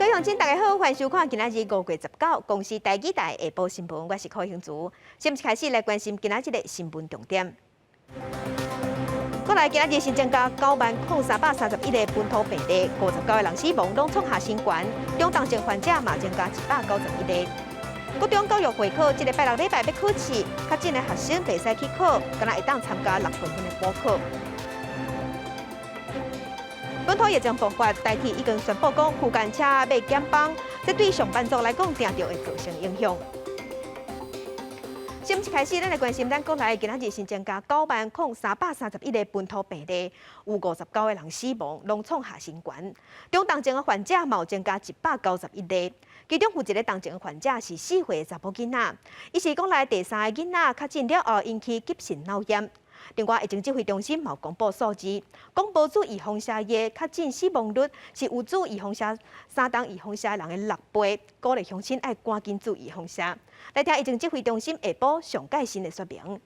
各位鄉親，大家好，歡迎收看今仔日5月19公視台語台下晡新聞，我是柯興竹。先開始來關心今仔日的新聞重點。國內今仔日新增加90,331個本土病例，59個人死亡，攏創下新懸。中重症患者嘛增加191個。國中教育會考，這个拜六禮拜欲考試，確診的學生袂使去考，干焦會當參加6月份的補考。本土疫情爆發，台鐵已經宣布講區間車欲減班，這對上班族來講，定著會造成影響。新聞一開始，咱來關心咱國內今仔日新增加90,331個本土病例，有59個人死亡，攏創下新懸。中重症的患者嘛增加191例，其中有一個重症患者是4歲的查某囡仔，伊是國內第三个囡仔確診了後引起急性腦炎。另外，疫情指揮中心嘛公布數字，講無注預防射的確診死亡率是有注預防射三針預防射人的6倍，鼓勵鄉親愛趕緊注預防射。來聽疫情指揮中心下晡上蓋新的說明。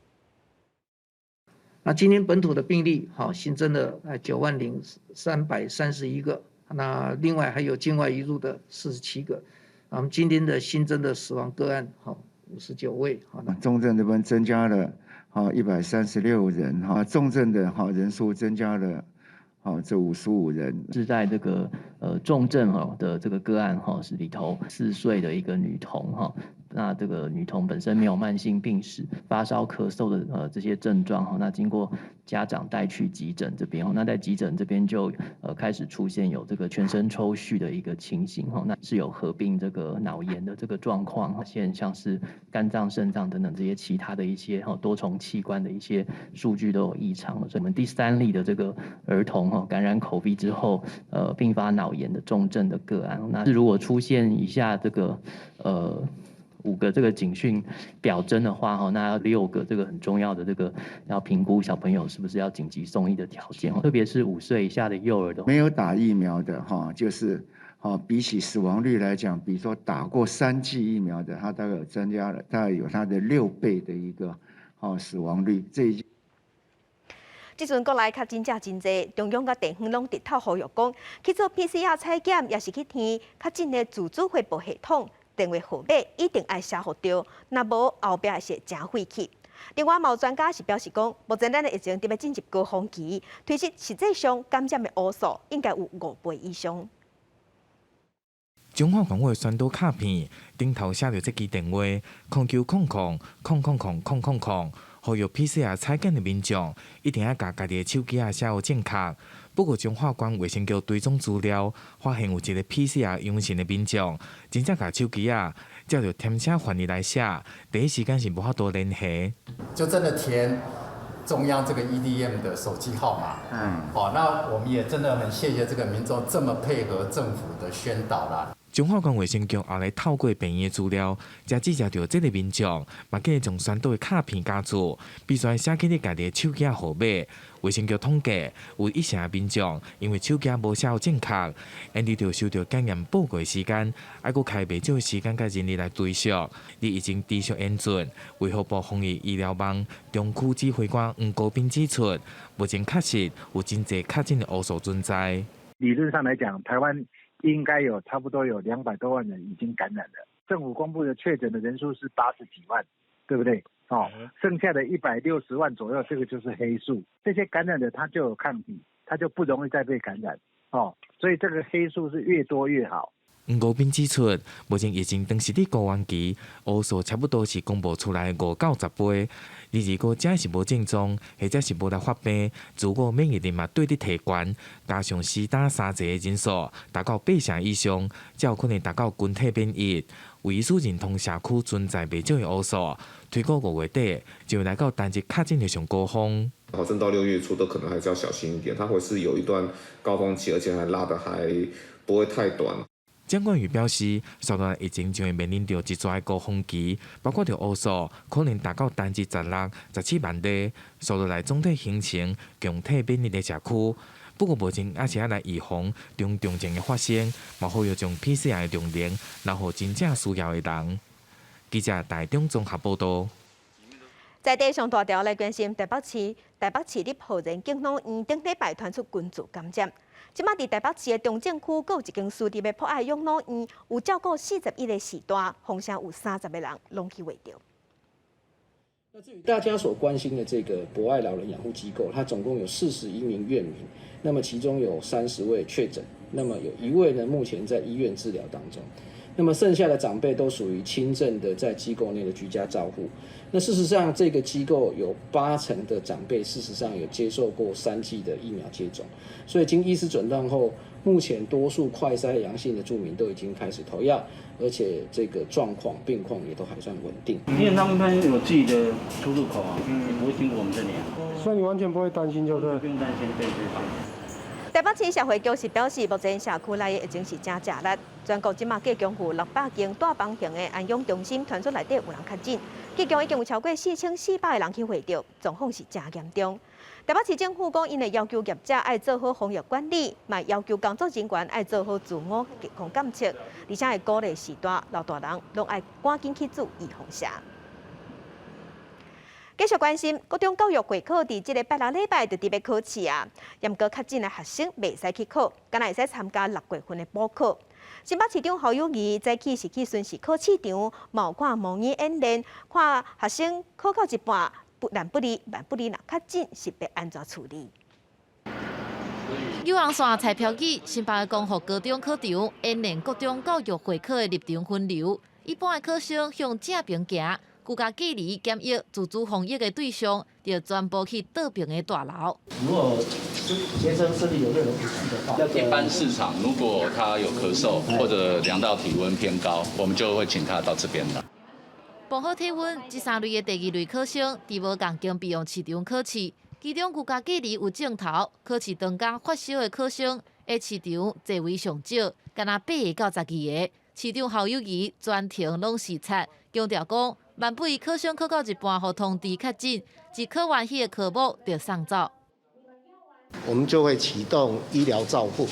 那今天本土的病例，好新增了90,331個，那另外還有境外移入的47個。我們今天的新增的死亡個案，好59位，好，那重症這邊增加了。好，136人，哈，重症的哈人數增加了，好，這55人。是在這個重症哈的這個個案哈是裡頭4歲的一個女童哈，那這個女童本身沒有慢性病史，發燒、咳嗽的這些症狀哈，那經過家長帶去急診這邊，那在急診這邊就開始出現有這個全身抽搐的一個情形哈，那是有合併這個腦炎的這個狀況，現像是肝臟、腎臟等等這些其他的一些哈多重器官的一些數據都有異常，所以我們第三例的這個兒童哈感染 COVID 之後，併發腦炎的重症的個案，那如果出現以下這個5個這個警訊表徵的話，哈，那6個這個很重要的這個要評估小朋友是不是要緊急送醫的條件，特別是5歲以下的幼兒的，沒有打疫苗的哈，就是哈比起死亡率來講，比如說打過3劑疫苗的，他大概有增加了，大概有他的6倍的一個哈死亡率。這一這陣國內確診者真濟，中央佮地方攏直透呼籲講，去做 PCR 採檢，抑是去填確診的自主回報系統。電話號碼一定愛寫予對，若無後壁是誠費氣。另外，嘛有專家是表示講，目前咱的疫情佇欲進入高峰期，推測實際上感染的烏數應該有5倍以上。彰化縣府宣導卡片頂頭寫著這支電話：0900 000 000，呼籲 PCR 採檢的民眾一定愛共家己的手機仔寫予正確。不過，彰化縣衛生局追蹤資料，發現有一個 PCR 陽性的民眾，真正共手機仔照著填寫範例來寫，第一時間是無法度聯繫。就真的填中央這個 EDM 的手機號碼。好，那我們也真的很謝謝這個民眾這麼配合政府的宣導啦。彰化縣衛生局後來透過病院的資料，才指證著這個民眾，嘛閣將宣導的卡片加注，必須寫去你家己的手機號碼。衛生局統計，有一成的民眾因為手機無寫予正確，因而著收著檢驗報告的時間，愛閣開袂少的時間佮人力來追溯。而疫情持續嚴峻，衛福部防疫醫療網中區指揮官黃國斌指出，目前確實有真濟確診的烏數存在。理論上來講，台灣應該有差不多有200多萬人已經感染了。政府公布的確診的人數是80幾萬，對不對？哦，剩下的160萬左右，這個就是黑數。這些感染的他就有抗體，他就不容易再被感染。哦，所以這個黑數是越多越好。黃國斌指出，目前疫情當時佇高原期，烏數差不多是公布出來5到10倍。而如果這是無症狀，或者是無來發病，自我免疫力嘛對得提懸，加上施打3劑的人數達到8成以上，才有可能達到群體免疫。衛醫師認同社區存在袂少的烏數，推估5月底就會來到單日確診的上高峰。保證到6月初都可能還是要小心一點，它會是有一段高峰期，而且還拉得還不會太短。蔣冠宇表示，紲落來疫情將會面臨著一逝高峰期，包括著烏數可能達到單日16、17萬例，紲落來總體形成強體免疫的社區。不過目前猶是愛來預防中重症的發生，嘛呼籲將 PCR 的量能留予真正需要的人。記者台中綜合報道。在地上大條來關心台北市台北市立浩然敬老院頂禮拜傳出群聚感染。這擺佇台北市的中正區，閣有一間私立的博愛養老院，有照顧41個序大，風聲有30個人攏去穢著。那至於大家所關心的這個博愛老人養護機構，它總共有41名院民，那麼其中有30位確診，那麼有一位呢目前在醫院治療當中。那麼剩下的長輩都屬於輕症的，在機構內的居家照護。那事實上，這個機構有八成的長輩事實上有接受過三劑的疫苗接種，所以經醫師診斷後，目前多數快篩陽性的住民都已經開始投藥，而且這個狀況病況也都還算穩定。因為他們有自己的出入口啊，也不會經過我們這裡啊。所以你完全不會擔心，就對。不用擔心，對對對。台北市社會局是表示，目前社區內的疫情是誠食力，全國這馬計共有600間帶房型的安養中心傳出內底有人確診，計共已經有超過4400個人去穢著，狀況是誠嚴重。台北市政府講，𪜶會要求業者愛做好防疫管理，嘛要求工作人員愛做好自我健康監測，而且會鼓勵序大老大人攏愛趕緊去注預防射。繼續關心，國中教育會考佇這个拜六禮拜就佇欲考試啊。毋過確診的學生袂使去考，干焦會使參加六月份的補考。新北市長侯友宜早起是去巡視考試場，嘛有看模擬演練，看學生考到一半不難不離，萬不離若確診是欲按怎處理。游紅線彩票機，新北的光復高中考場演練國中教育會考的入場分流，一般的考生向正邊行。居家隔離檢疫、自主防疫的對象，就全部去倒爿的大樓。如果學生身體有任何不適的話，一般市場如果他有咳嗽或者量到體溫偏高，我們就會請他到這邊來。磅好體溫，這三類的第二類考生，佇無仝間備用試場考試，其中居家隔離有症頭，考試當天發燒的考生，佇試場座位上少，干焦八個到12個。市長侯友宜全程攏視察，強調講，萬不利考生考到一半，予通知確診，一考完彼个科目就送走。我們就會啟動醫療照護，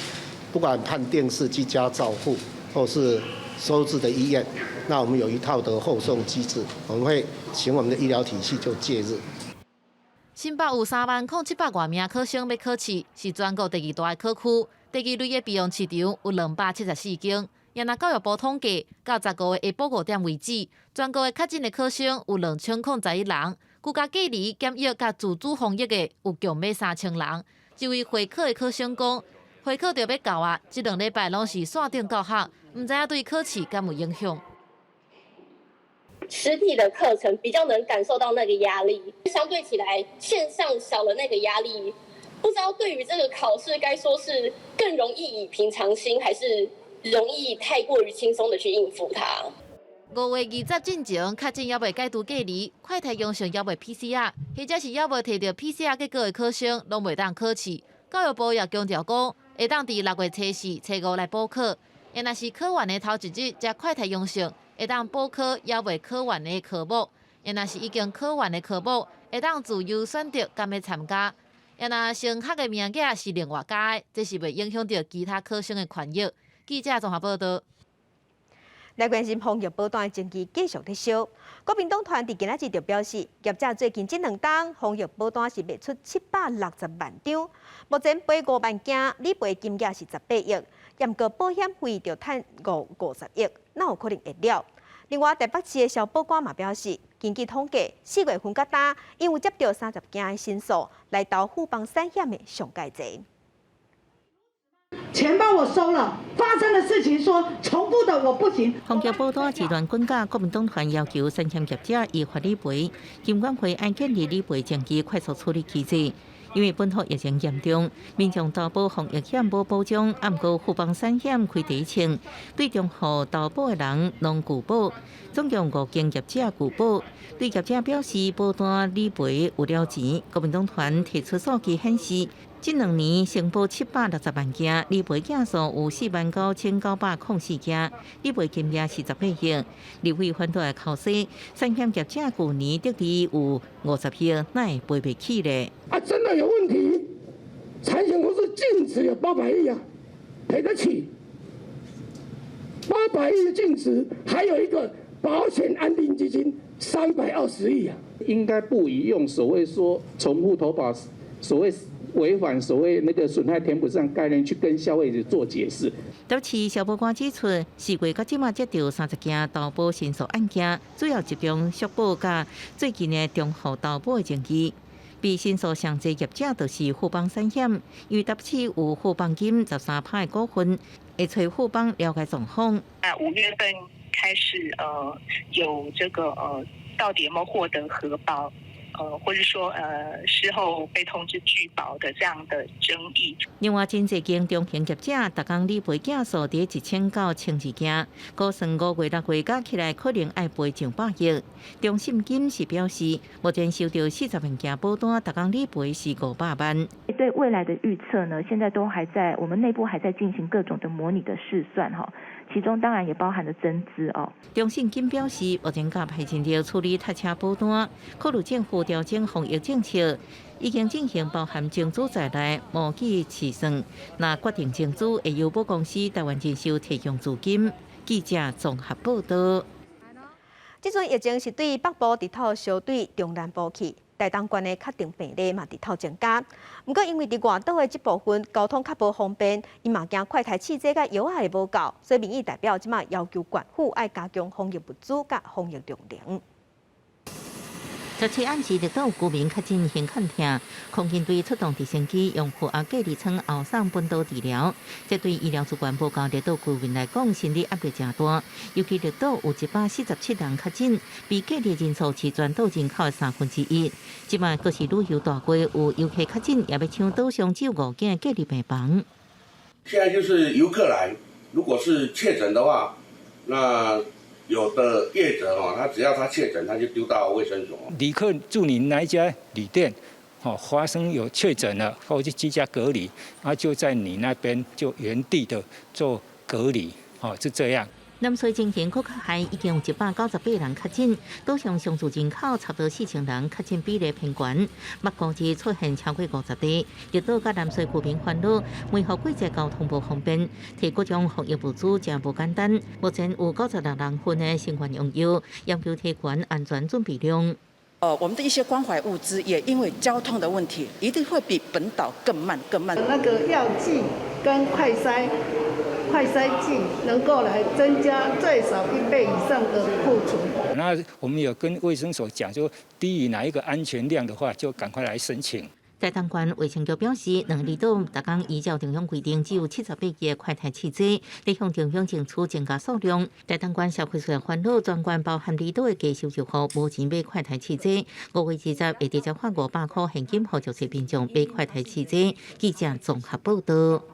不管判定是居家照護或是收治的醫院，那我們有一套的後送機制，我們會請我們的醫療體系就介入。新北有3萬零700外名考生欲考試，是全國第二大的考區。第二類的備用試場有274間。若按教育部統計，到15號下晡5點為止，全國的確診的考生有2011人，居家隔離檢疫佮自主防疫的有共欲3000人。這位會考的考生講，會考就欲到啊，這兩禮拜攏是線頂教學，毋知影對考試敢有影響。實體的課程比較能感受到那個壓力，相對起來線上少了那個壓力，不知道對於這個考試該說是更容易以平常心，還是容易太過於輕鬆的去應付它。5月20進前確診猶未解除隔離，快篩陽性猶未 PCR，或者是猶未提著 PCR 結果的考生，攏袂當考試。教育部也強調講，會當佇6月初四、初五來補考。若是考完的頭一日才快篩陽性，會當補考猶未考完的科目；若是已經考完的科目，會當自由選擇敢欲參加。若升學的名額是另外加的，這是袂影響著其他考生的權益。記者綜合報道。來關心防疫保單的爭議繼續咧燒。國民黨團佇今仔日就表示，業者最近這兩冬防疫保單是賣出760萬張，目前賠5萬件，理賠金額是18億，毋過保險費就趁50億，哪有可能會了？另外，台北市的消保官嘛表示，根據統計，4月份到今，𪜶有接著30件的申訴來投富邦產險的上蓋濟。錢幫我收了，發生的事情說重複的我不行。防疫保單自亂滾價，國民黨團要求產險業者依法理賠，金管會按建立理賠程序快速處理機制。因為本土疫情嚴重，民眾投保防疫險無保障，毋過富邦產險開第一槍，對中戶投保的人攏拒保，總共五間業者拒保。對業者表示保單理賠有了錢，國民黨團提出數據顯示，這兩年承保760萬件，理賠件數有49,904件，理賠金額是18億。立委反對的口說，產險業者舊年得利有50億，哪會賠袂起咧？啊，真的有問題，產險公司淨值有800億啊，賠得起。800億的淨值，還有一個保險安定基金320億啊，應該不宜用所謂說重複投保，所謂違反所謂那個損害填補上概念去跟消費者做解釋。台北市消保官指出，4月到這馬接著30件投保申訴案件，主要集中續保佮最近的中和投保的爭議。被申訴上濟業者就是富邦產險，因為台北市有富邦金13%的股份，會揣富邦了解狀況。那5月份開始，有這個到底有沒有獲得核保？或者說，事後被通知拒保的這樣的爭議。另外，真濟間中型業者，逐工理賠件數佇1000到1200件，估算5月、6月加起來可能愛賠上百億。中信金是表示，目前收到40萬件保單，逐工理賠是500萬。對未來的預測呢，現在都還在我們內部還在進行各種的模擬的試算哈。其中當然也包含了增資哦。中信金表示，目前佮派人力處理塞車保單，考慮政府調整防疫政策，已經進行包含增資在內模擬試算。若決定增資，會由母公司台灣人壽提供資金。記者綜合報道。這陣疫情是對北部直透相對中南部去，台東縣的確診病例嘛直透增加。毋過因為佇外島的這部分交通較無方便，伊嘛驚快篩試劑佮藥仔會無夠，所以民意代表這馬要求縣府愛加強防疫物資佮防疫量能。 17暗時，綠島有居民確診胸腔疼，空勤隊出動直升機用負壓隔離艙後送本島治療。這對醫療資源無夠綠島居民來講，心理壓力誠大。尤其綠島有147人確診，比隔離人數是全島人口的1/3。這擺閣是旅遊大月，有遊客確診，也欲搶島上只有五間隔離病房。現在就是遊客來，如果是確診的話，那有的業者哦，他只要他確診，他就丟到衛生所。旅客住你哪一家旅店，哦，發生有確診了，或者居家隔離，啊，就在你那邊就原地的做隔離，哦，是這樣。南勢情形閣較害，已經有198人確診，島上常住人口差不多4000人，確診比例偏懸。目估計出現超過50例，綠島佮南勢居民煩惱，為何季節交通無方便，提各種防疫物資誠無簡單。目前有96人份的新冠用藥，要求提懸安全準備量。我們的一些關懷物資也因為交通的問題，一定會比本島更慢更慢。那個藥劑跟快篩劑能夠來增加最少1倍以上的庫存。那我們有跟衛生所講，就低於哪一個安全量的話，就趕快來申請。台東縣衛生局表示，兩個離島逐工依照中央規定，只有78個快篩試劑，咧向中央爭取增加數量。台東縣社會處煩惱，全縣包含離島的家收入戶無錢買快篩試劑。5月20會直接發500塊現金，予弱勢民眾買快篩試劑。記者綜合報道。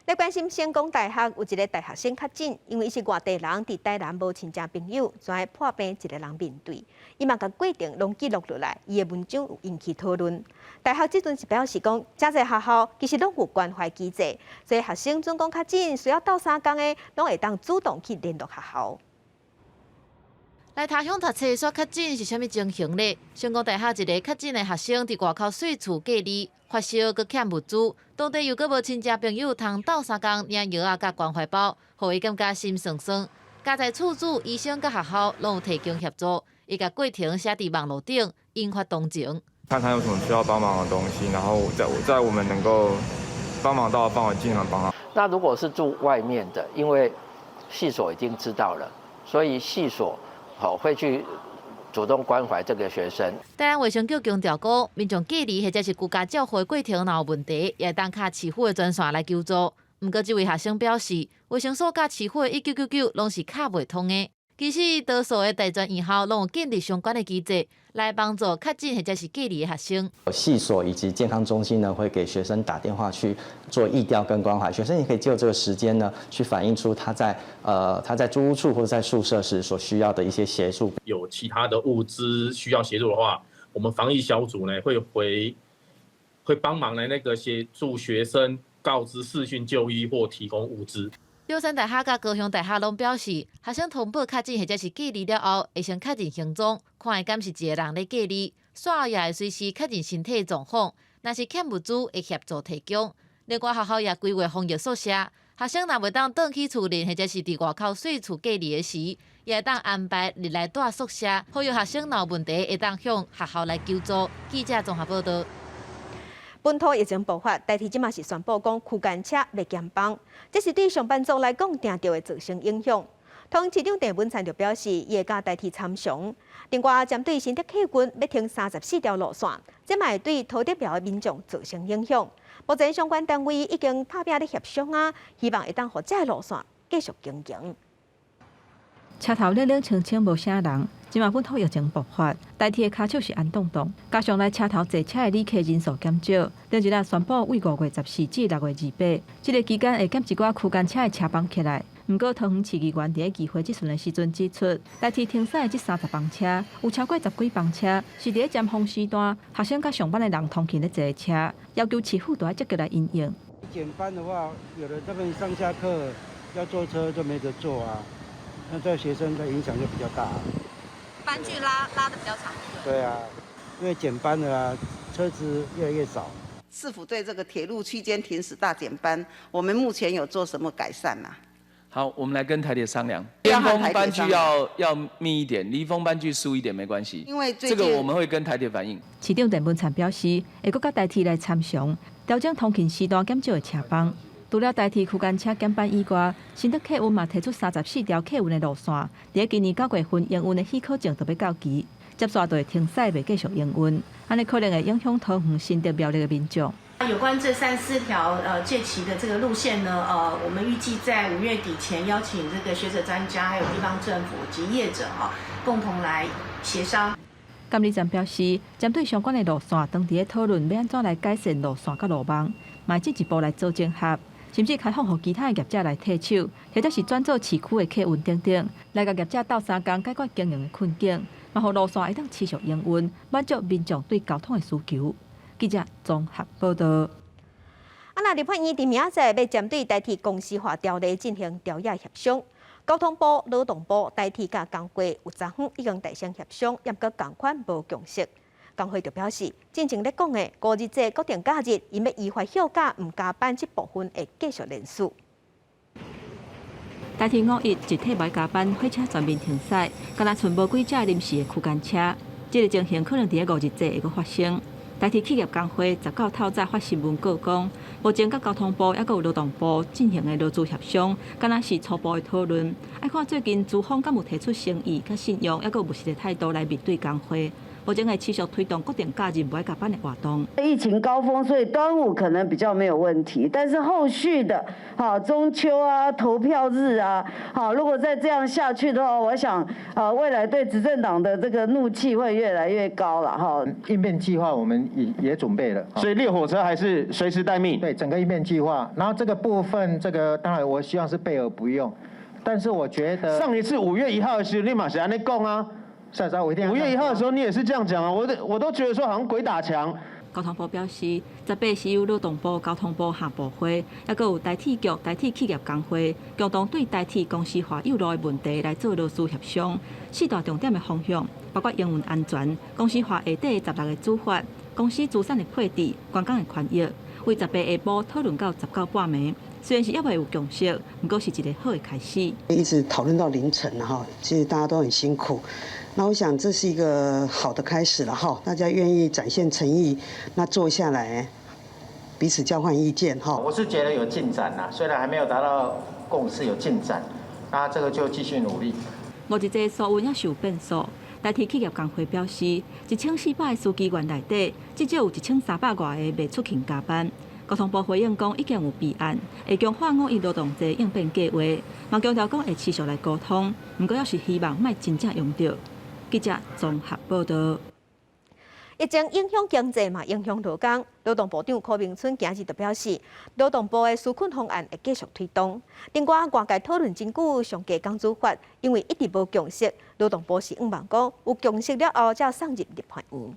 來關心成功大學有一个大學生確診，因為伊是外地人，佇台南無親戚朋友，怎破病一个人面對？伊嘛共過程攏記錄落來，伊的文章有引起討論。大學這陣是表示講，誠濟學校其實攏有關懷機制，所以學生準講確診需要鬥相共的，攏會當主動去聯絡學校。來他鄉讀冊煞確診是啥物情形呢？成功大學一个確診的學生佇外口細厝隔離，發燒閣欠物資，當地又閣無親戚朋友通鬥相共領藥仔佮關懷包，予伊感覺心酸酸。佳哉厝主、醫生佮學校攏有提供協助，伊共過程寫佇網路頂，引發同情。看他有什麼需要幫忙的東西，然後在我們能夠幫忙到的範圍，盡量幫他。那如果是住外面的，因為系所已經知道了，所以系所好會去主動關懷這個學生。台南衛生局強調講，民眾隔離或者是居家照護的過程若有問題，也會當敲市府的專線來求助。毋過，這位學生表示，衛生所佮市府的1999攏是敲袂通的。其實，多數的大專院校攏有建立相關的機制，來幫助確診或者是隔離的學生。系所以及健康中心呢，會給學生打電話去做疫調跟關懷，學生也可以借這個時間呢，去反映出他在租屋處或者在宿舍時所需要的一些協助。有其他的物資需要協助的話，我們防疫小組呢會幫忙來那個協助學生告知視訊就醫或提供物資。中山大學佮高雄大學攏表示，學生通報確診或者是隔離了後，會先確認行蹤，看伊敢是一个人咧隔離，煞後也會隨時確認身體狀況。若是欠物資，會協助提供。另外學校也規劃防疫宿舍，學生若袂當轉去厝裡，或者是佇外口細厝隔離的時，也會當安排入來蹛宿舍，予學生若有問題會當向學校來求助。記者綜合報道。本土疫情爆發，台鐵這馬是宣布講區間車欲減班，這是對上班族來講，定著會造成影響。桃園市長鄭文燦就表示，伊會佮台鐵參詳。另外，針對新竹客運欲停34條路線，這嘛會對桃竹苗的民眾造成影響。目前相關單位已經拍拚咧協商啊，希望會當予這个路線繼續經營。車頭冷冷清清無啥人，這馬本土疫情爆發，台鐵的跤手是紅當當，加上來車頭坐車的旅客人數減少，頂一日宣布為5月14至6月28，這个期間會減一寡區間車的車班起來。毋過桃園市議員佇咧議會質詢的時陣指出，台鐵停駛的這30班車，有超過10幾班車是佇咧尖峰時段，學生佮上班的人通勤咧坐的車，要求市府都愛積極來因應。減班的話，有的他們上下課要坐車就沒得坐啊，那對學生的影響就比較大。班距拉拉得比較長。對啊，因為減班了啊，車子越來越少。市府對這個鐵路區間停駛大減班，我們目前有做什麼改善嗎？好，我們來跟台鐵商量，尖峰班距要密一點，離峰班距疏一點沒關係。因為這個我們會跟台鐵反映。市長鄭文燦表示，會閣佮台鐵來參詳，調整通勤時段減少的車班。除了台鐵區間車減班以外，新竹客運嘛提出34條客運的路線，佇今年9月份營運的許可證就欲到期，接續就會停駛，袂繼續營運，按呢可能會影響桃園、新竹、苗栗的民眾。有關這34條借期的這個路線呢，我們預計在5月底前邀請這個學者專家，還有地方政府及業者哈，共同來協商。監理站表示，針對相關的路線，當佇咧討論欲按怎來改善路線佮路網，嘛進一步來做整合，甚至開放予其他的業者來替手，或者是轉做市區的客運等等，來共業者鬥相共解決經營的困境，嘛予路線會當持續營運，滿足民眾對交通的需求。記者綜合報道。啊，那立法院佇明仔載欲針對台鐵公司化條例進行朝野協商，交通部、勞動部、台鐵佮工會有昨昏已經達成協商，毋過仝款無共識。工會就表示，進前咧講的五日制國定假日，𪜶欲依法休假毋加班這部分會繼續連續。台鐵五一集體無愛加班，火車全面停駛，干焦賰無幾隻臨時的區間車，這个情形可能佇咧五日制會閣發生。台鐵企業工會19透早發新聞稿講，目前佮交通部抑閣有勞動部進行的勞資協商，敢若是初步的討論。愛看最近資方敢有提出誠意、佮信用，抑閣有務實的態度來面對工會。目前會持續推動國定假日無愛加班的活動。疫情高峰，所以端午可能比較沒有問題，但是後續的，哈中秋啊、投票日啊，好，如果再這樣下去的話，我想，啊未來對執政黨的這個怒氣會越來越高了，哈。應變計劃我們也準備了，所以列火車還是隨時待命。對，整個應變計劃，然後這個部分，這個當然我希望是備而不用，但是我覺得上一次5月1號的時候，你嘛是按呢講啊。是啊，我一定。5月1號的時候，你也是這樣講啊，我都覺得說好像鬼打牆。交通部表示，18是由勞動部、交通部合部會，抑閣有台鐵局、台鐵企業工會，共同對台鐵公司化誘路的問題來做勞資協商。四大重點的方向，包括營運安全、公司化下底16个主法、公司資產的配置、員工的權益，為18下晡討論到19半暝。雖然是猶未有共識，毋過是一个好的開始。一直討論到凌晨哈，其實大家都很辛苦。那我想這是一個好的開始了哈，大家願意展現誠意，那坐下來彼此交換意見哈。我是覺得有進展啦，雖然還沒有達到共識，有進展，那這個就繼續努力。五日制疏運也是有變數。台鐵企業工會表示，1400个司機員內底，至少有1300外个袂出勤加班。交通部回應講，已經有備案，會強化五一勞動節應變計劃，嘛強調講會持續來溝通，毋過猶是希望莫真正用著。記者綜合報道。疫情影響經濟嘛，影響勞工。勞動部長柯銘春今日就表示，勞動部的紓困方案會繼續推動。另外，外界討論真久上低工資法，因為一直無共識，勞動部是向望講有共識了後，才送入立法院。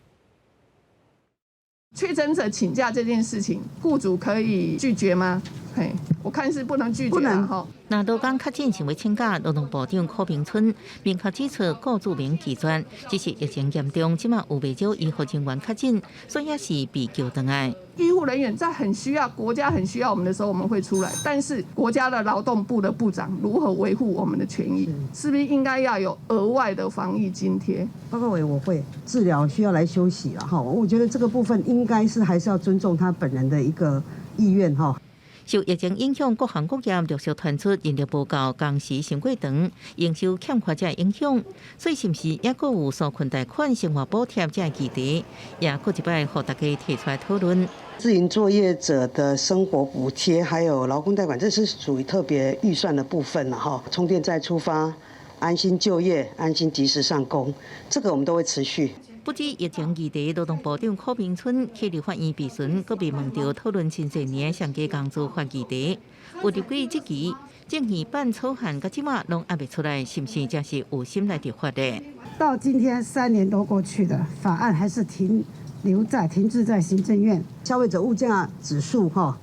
確診者請假這件事情，雇主可以拒絕嗎？嘿，我看是不能拒絕哈。若勞工確診想欲請假，勞動部長柯銘春明確指出，僱主免拒絕，只是疫情嚴重，這馬有袂少醫護人員確診，所以也是被叫轉來。醫護人員在很需要國家很需要我們的時候，我們會出來。但是國家的勞動部的部長如何維護我們的權益？是不是應該要有額外的防疫津貼？報告委我會治療需要來休息了哈，我覺得這個部分應該是還是要尊重他本人的一個意願哈。受疫情影響，各行各業陸續傳出人力無夠、工時傷過長、營收欠缺這影響，所以是毋是猶閣有紓困貸款、生活補貼這議題，也閣一擺予大家提出來討論。自營作業者的生活補貼，還有勞工貸款，這是屬於特別預算的部分了哈。充電再出發，安心就業，安心及時上工，這個我們都會持續。不止疫情議題，勞動部長柯銘春去立法院備詢，閣被問著討論真濟年上低工資法議題，有立委質疑，政議版草案到這馬攏還未出來，是毋是真是有心來立法的？到今天3年多過去的法案還是停留在停滯在行政院。消費者物價指數哈，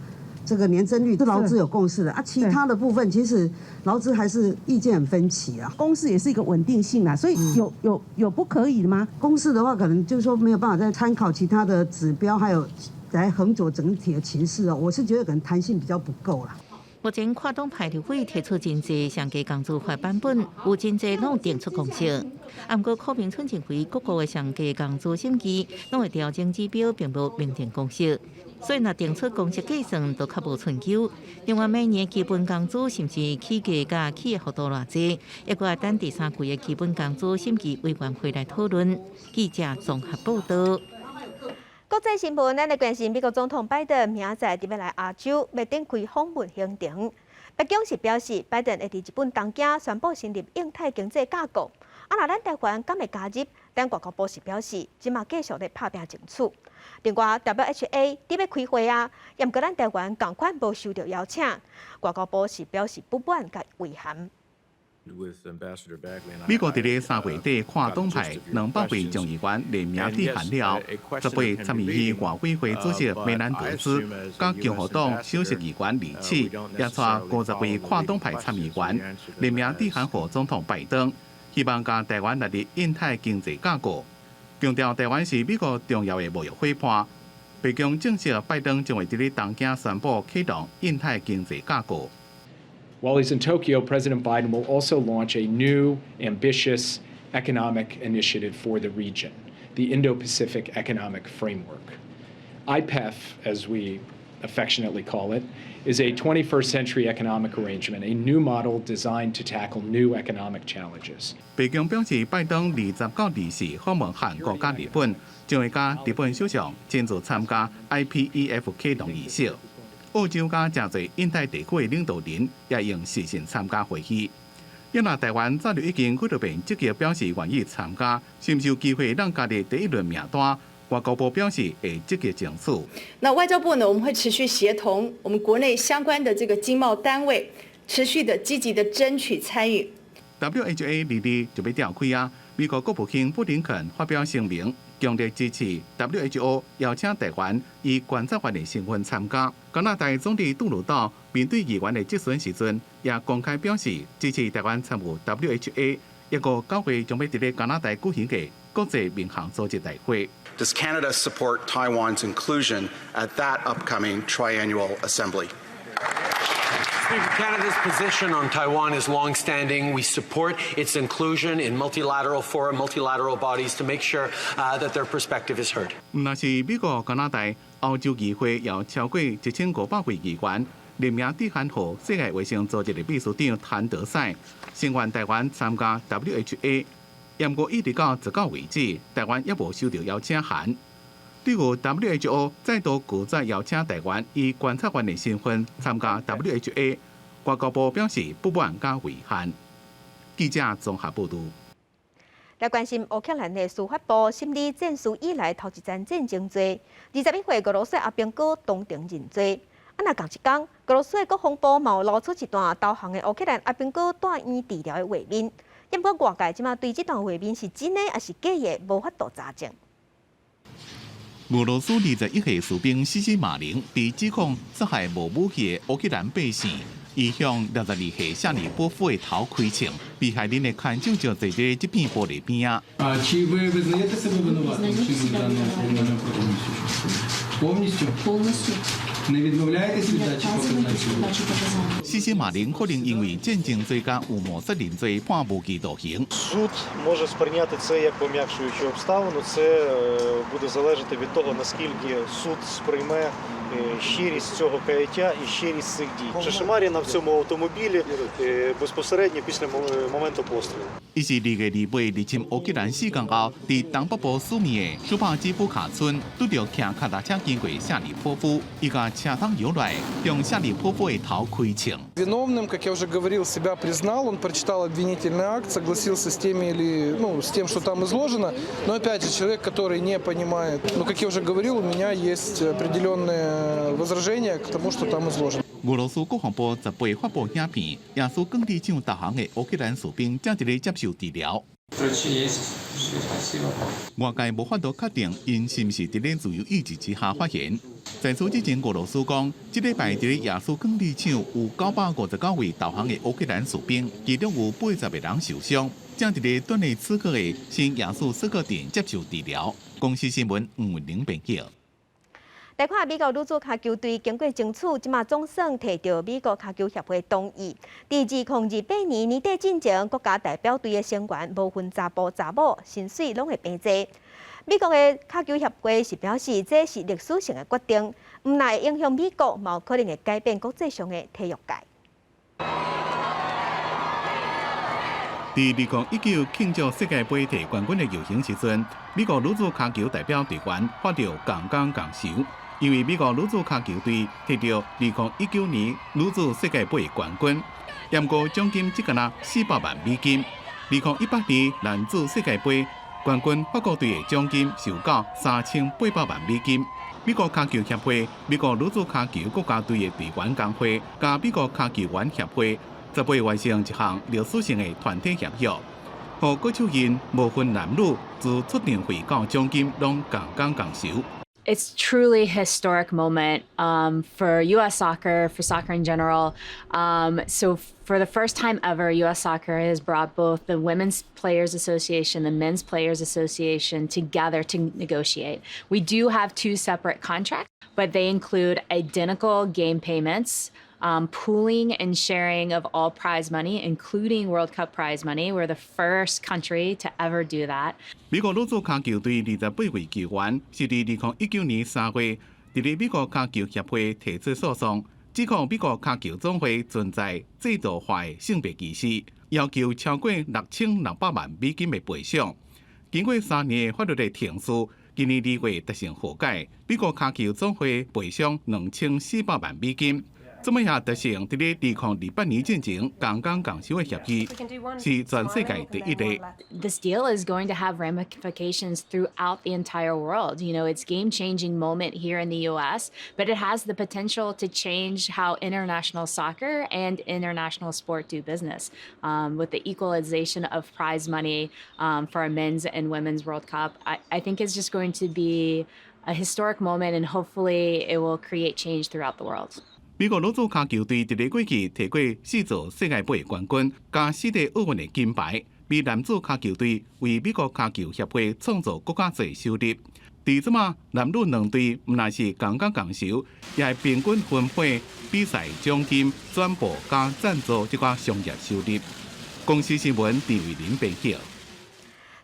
這個年增率是勞資有共識的啊，其他的部分其實勞資還是意見很分歧啊。公示也是一個穩定性啊，所以有不可以的嗎？公示的話，可能就是說沒有辦法再參考其他的指標，還有來衡酌整體的情勢哦。我是覺得可能彈性比較不夠啦。目前跨黨派立委提出真濟上低工資法版本，有真濟攏定出共識。啊，毋過柯銘春認為各國的上低工資審議攏會調整指標，並無明定公式，所以若定出公式計算，就較無春秋。另外，每年基本工資是毋是起價佮起的幅度偌濟，猶閣愛等第三季的基本工資審議委員會來討論。記者綜合報道。國際新聞，咱來關心美國總統拜登明仔載欲來亞洲，欲展開訪問行程。白宮是表示，拜登會佇日本東京宣布成立印太經濟架構。啊，若咱台灣敢會加入？咱外交部是表示，這馬繼續咧拍拚爭取。另外，WHA 欲開會啊，毋過咱台灣仝款無收著邀請，外交部是表示不滿佮遺憾。美國佇咧3月底跨黨派200位眾議員聯名致函了，18參議院外委會主席梅蘭德茲、佮共和黨首席議員李奇，也帶50位跨黨派參議員聯名致函予總統拜登，希望將台灣納入印太經濟架構，強調台灣是美國重要的貿易夥伴。白宮證實，拜登將會佇咧東京宣布啟動印太經濟架構。 While he's in Tokyo, President Biden will also launch a new, ambitious economic initiative for the region, the Indo-Pacific Economic Framework. IPEF, as we affectionately call it, is a 21st century economic arrangement, a new model designed to tackle new economic challenges. 白宮表示，拜登20到24訪問韓國佮日本，將會佮日本首相親自參加 IPEF 啟動儀式。澳洲佮誠濟印太地區的領導人也用視訊參加會議。因為台灣早就已經幾落遍積極表示願意參加，是毋是有機會讓加入第一輪名單？外交部表示會積極爭取。那外交部呢，我們會持續協同我們國內相關的這個經貿單位，持續的積極的爭取參與。 WHA 二二就欲召開啊！美國國務卿布林肯發表聲明，強烈支持 WHO 邀請台灣以觀察員的身份參加。加拿大總理杜魯多面對議員的質詢時陣，也公開表示支持台灣參與 WHA。一個9月將欲佇咧加拿大舉行的國際民航組織大會。 Does Canada support Taiwan's inclusion at that upcoming triannual assembly? Speaker, Canada's position on Taiwan is longstanding. We support its inclusion in multilateral fora, multilateral bodies to make sure that their perspective is heard. 毋但是美國、加拿大、歐洲議會有超過1500位議員聯名致函予世界衛生組織的秘書長譚德塞，聲援台灣參加 WHA。毋過一直到19為止，台灣猶無收著邀請函。對於 WHO 再度拒絕邀請台灣以觀察員的身份參加 WHA，外交部表示不滿佮遺憾。記者綜合報導。來關心烏克蘭的司法部審理戰事以來頭一場戰爭罪，21歲俄羅斯阿兵哥當庭認罪。啊，若仝一工，俄羅斯的國防部嘛有露出一段投降的烏克蘭阿兵哥帶院治療的畫面。毋過外界這馬對這段畫面是真的抑是假的，無法度查證。俄羅斯21歲士兵西西馬林被指控殺害無武器的烏克蘭百姓，伊向62歲夏里波夫的頭開槍，被害人的牽手就坐佇這片玻璃邊仔。 Чи ви визнаєте себе винуватим в вчиненні даного кримінального правопорушення? Повністю? Повністю. Не відмовляєтесь від дачі показань? 西西馬林可能因為戰爭罪佮預謀殺人罪判無期徒刑。 Суд може сприйняти це як пом'якшуючу обставину. Це буде залежати від того, наскільки суд сприйме щирість цього каяття і щирість цих дій. Шишимаріна в цьому автомобілі безпосередньо після моменту пострілу. 伊是2月28入侵烏克蘭4工後，佇東北部蘇米的蘇帕基夫卡村，拄著騎跤踏車經過夏里波夫，伊共車窗搖來，向夏里波夫的頭開槍。 Виновным, как я уже говорил, себя признал. Он прочитал обвинительный акт, согласился с теми или, ну, с тем, что там изложено. Но опять же, человек, который не понимает, ну, как я уже говорил, у меня есть определенные возражения к тому, что там изложено. 俄羅斯國防部18發布影片，亞斯鋼鐵廠投降的烏克蘭士兵正佇咧接受治療。外界無法度確定𪜶是毋是佇咧自由意志之下發言。在此之前，俄羅斯講，這禮拜佇咧亞斯鋼鐵廠有959位投降的烏克蘭士兵，其中有80個人受傷，正佇咧頓涅茨克的新亞斯斯克鎮接受治療。公視新聞吳文玲編輯。來看美國女子跤球隊經過爭取，這馬總算提著美國跤球協會同意，佇2028年年底進前，國家代表隊的成員無分查埔查某，薪水攏會平齊。美國的跤球協會是表示，這是歷史性的決定，毋但會影響美國，嘛有可能會改變國際上的體育界。佇2019慶祝世界盃提冠軍的遊行時陣，美國女子跤球代表隊員發著共工共酬。因為美國女子跤球隊提著2019年女子世界盃冠軍，毋過獎金只敢若400萬美金。2018年男子世界盃冠軍法國隊的獎金就到3800萬美金。美國跤球協會、美國女子跤球國家隊的隊員工會佮美國跤球員協會，18完成一項歷史性的團體協約，予國手𪜶無分男女，自出場費到獎金攏共工共酬。 It's truly historic moment for U.S. soccer, for soccer in general. So for the first time ever, U.S. Soccer has brought both the Women's Players Association, the Men's Players Association together to negotiate. We do have two separate contracts, but they include identical game payments. Pooling and sharing of all prize money, including World Cup prize money. We're the first country to ever do that. 美國女子跤球隊28位球員是佇2019年3月，佇咧美國跤球協會提出訴訟，指控美國跤球總會存在制度化的性別歧視，要求超過6600萬美金的賠償。經過3年的法律的程序，今年2月達成和解，美國跤球總會賠償2400萬美金。這擺也達成佇咧2028年進前共工共酬的協議，是全世界第一例。 This deal is going to have ramifications throughout the entire world. It's game-changing moment here in the U.S., but it has the potential to change how international soccer and international sport do business. With the equalization of prize money for a men's and women's World Cup, I think it's just going to be a historic moment, and hopefully it will create change throughout the world. 美國女子跤球隊佇咧過去提過四座世界盃冠軍，佮四塊奧運的金牌，比男子跤球隊為美國跤球協會創造閣較濟收入。佇這馬男女兩隊毋但是共工共酬，也會平均分配比賽獎金、轉播佮贊助這寡商業收入。公視新聞陳慧琳編輯。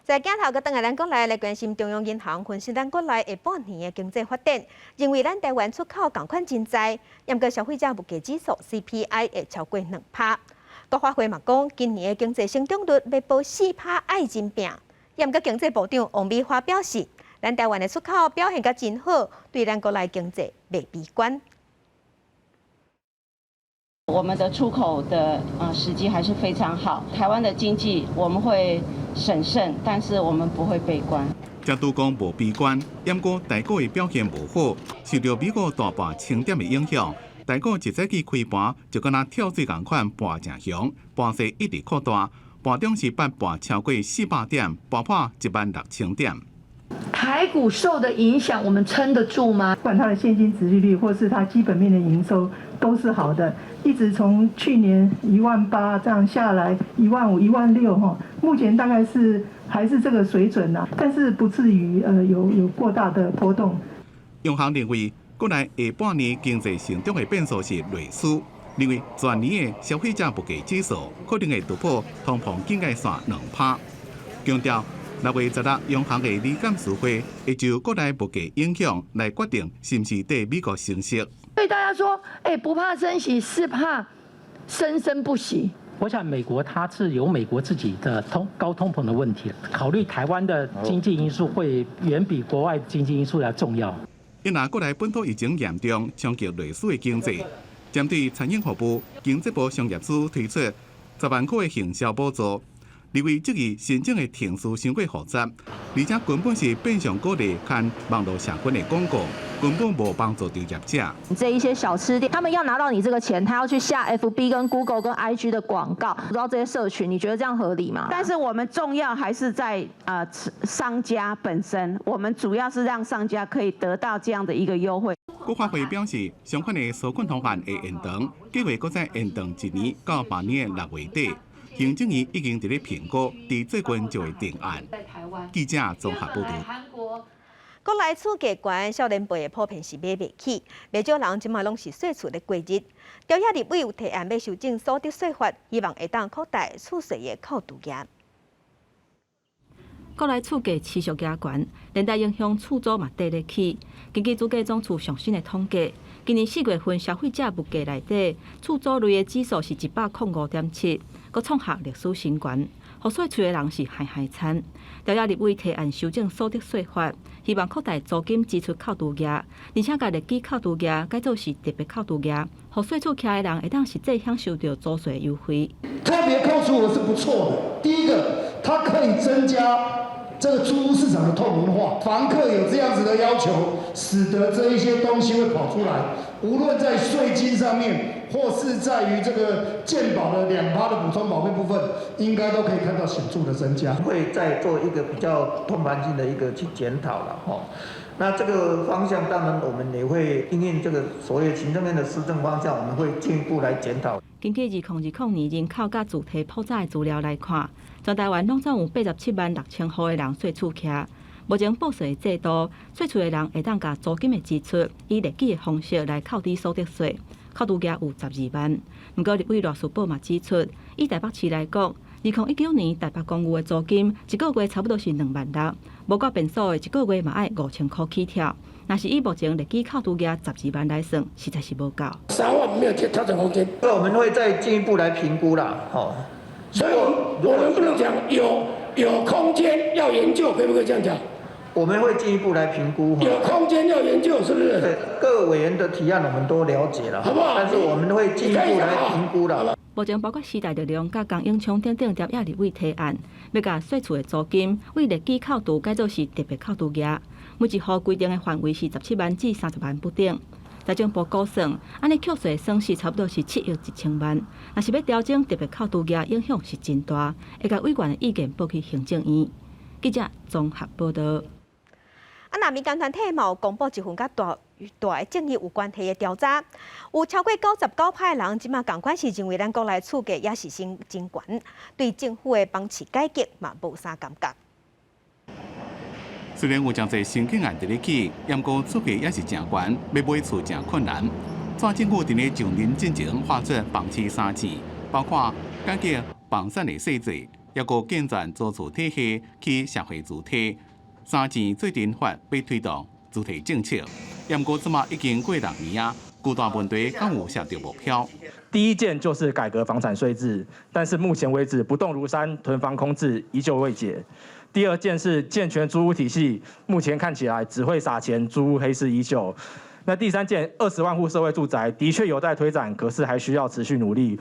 在鏡頭閣轉來咱國內來關心中央銀行分析咱國內下半年的經濟發展，認為咱台灣出口仝款真濟，毋過消費者物價指數 CPI 會超過2%。國發會嘛講，今年的經濟成長率欲保4%愛真拚。毋過經濟部長王美花表示，咱台灣的出口表現甲真好，對咱國內經濟袂悲觀。我們的出口的時機還是非常好，台灣的經濟我們會審慎，但是我們不會悲觀。才拄講無悲觀，毋過台股的表現無好，受著美國大盤清點的影響，台股一早起開盤就敢若跳水仝款盤誠雄，盤勢一直擴大，盤中是捌盤超過400點，盤破16,000點。台股受的影響，我們撐得住嗎？不管它的現金殖利率，或是它基本面的營收都是好的，一直從去年1.8萬這樣下來，1.5萬、1.6萬哈，目前大概是還是這個水準啦，但是不至於有過大的波動。央行認為，國內下半年經濟成長的變數是內需，認為全年的消費者物價指數可能會突破通膨警戒線2%。強調6月16央行的理監事會會就國內物價影響來決定是毋是對美國升息。所以大家說，欸，不怕升息，是怕生生不息。我想美國它是有美國自己的高通膨的問題，考慮台灣的經濟因素會遠比國外經濟因素來重要。因為國內本土疫情嚴重，衝擊內需的經濟，針對餐飲服務，經濟部商業司推出10萬塊的行銷補助。認為這個申請的程序傷過複雜，而且根本是變相鼓勵看網路社群的廣告，根本無幫助著業者。這一些小吃店，他們要拿到你這個錢，他要去下 FB、跟 Google、跟 IG 的廣告，不知道這些社群，你覺得這樣合理嗎？但是我們重要還是在商家本身，我們主要是讓商家可以得到這樣的一個優惠。國發會表示，相關的紓困方案會延長，計劃閣再延長一年到明年的6月底。行政院已經佇咧評估，佇最近就會定案。記者綜合報導。國內厝價懸，少年輩的普遍是買袂起，袂少人這馬攏是稅厝咧過日。朝野立委有提案欲修正所得稅法，希望會當擴大厝稅的扣除額。國內厝價持續加懸，連帶影響厝租嘛綴咧起。根據主計總處上新的統計，今年4月份消費者物價內底，厝租類的指數是105.7，閣創下歷史新高。予稅厝的人是害害慘。朝野立委提案修正所得稅法，希望擴大租金支出扣除額，而且共列舉扣除額改做是特別扣除額，予稅厝徛的人會當實際享受著租稅優惠。特別扣除額是不錯的。第一個，它可以增加這個租屋市場的透明化，房客有這樣子的要求，使得這一些東西會跑出來。無論在稅金上面，或是在於這個健保的2%的補充保費部分，應該都可以看到顯著的增加。會再做一個比較通盤性的一個去檢討了，吼。那這個方向當然我們也會因應這個所謂行政院的施政方向，我們會進一步來檢討。根據2020年人口佮住體普查的資料來看，全台灣攏總有87萬6千戶的人稅厝徛。目前報稅的制度，稅厝的人會當共租金的支出以列舉的方式來扣抵所得稅，扣除額有12萬。毋過立委賴士葆嘛指出，以台北市來講，2019年台北公寓的租金一個月差不多是2萬6，無掛便所的一個月嘛愛5000箍起跳。若是以目前列舉扣除額十二萬來算，實在是無夠。3萬沒有調整空間。那我們會再進一步來評估啦，吼。所以，我們不能講有空間要研究，可不可以這樣講？我們會進一步來評估。有空間要研究，是不是？對，各委員的提案我們都了解了，好不好？但是我們會進一步來評估啦。目前包括時代力量、佮江永昌等等朝野立委提案，欲共稅厝的租金對列舉扣除改做是特別扣除額，每一戶規定的範圍是17萬至30萬不等。財政部估算，按呢扣稅損失差不多是7億1千萬。若是欲調整特別扣除額，影響是真大，會共委員的意見報去行政院。記者綜合報導。啊，那民間團體嘛有公布一份佮大大的爭議有關係的調查，有超過99%的人，這馬仝款是認為咱國內厝價也是真真懸，對政府的房市改革嘛無啥感覺。雖然有誠濟新建案佇咧起，毋過厝價也是誠懸，欲買厝誠困難。蔡政府佇咧上任進前畫出房市三線，包括改革房產的稅制，抑閣健全租厝體系，起社會主體。三線做陣法欲推動主體政策，毋過這馬已經過6年啊，巨大問題敢有設著目標。第一件就是改革房產稅制，但是目前為止不動如山，囤房空置依舊未解。第二件是健全租屋體系，目前看起來只會撒錢，租屋黑市依舊。那第三件，20萬戶社會住宅的確有在推展，可是還需要持續努力。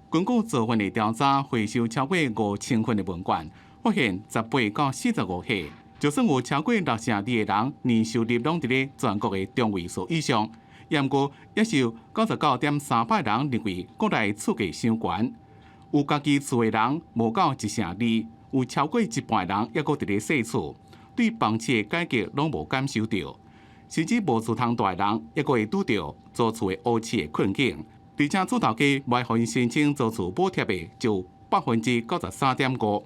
根據這份的調查，回收超過5000份的問卷，發現18到45歲，就算有超過62%的人年收入攏佇咧全國的中位數以上，毋過也是有99.3%人認為國內厝價傷懸，有家己厝的人無夠1成2，有超過一半人猶閣佇咧踅厝。對房市的改革攏無感受著，甚至無厝通蹛的人，猶閣會拄著租厝的烏市的困境。而且厝頭家袂予𪜶申請租厝補貼的就93.5%，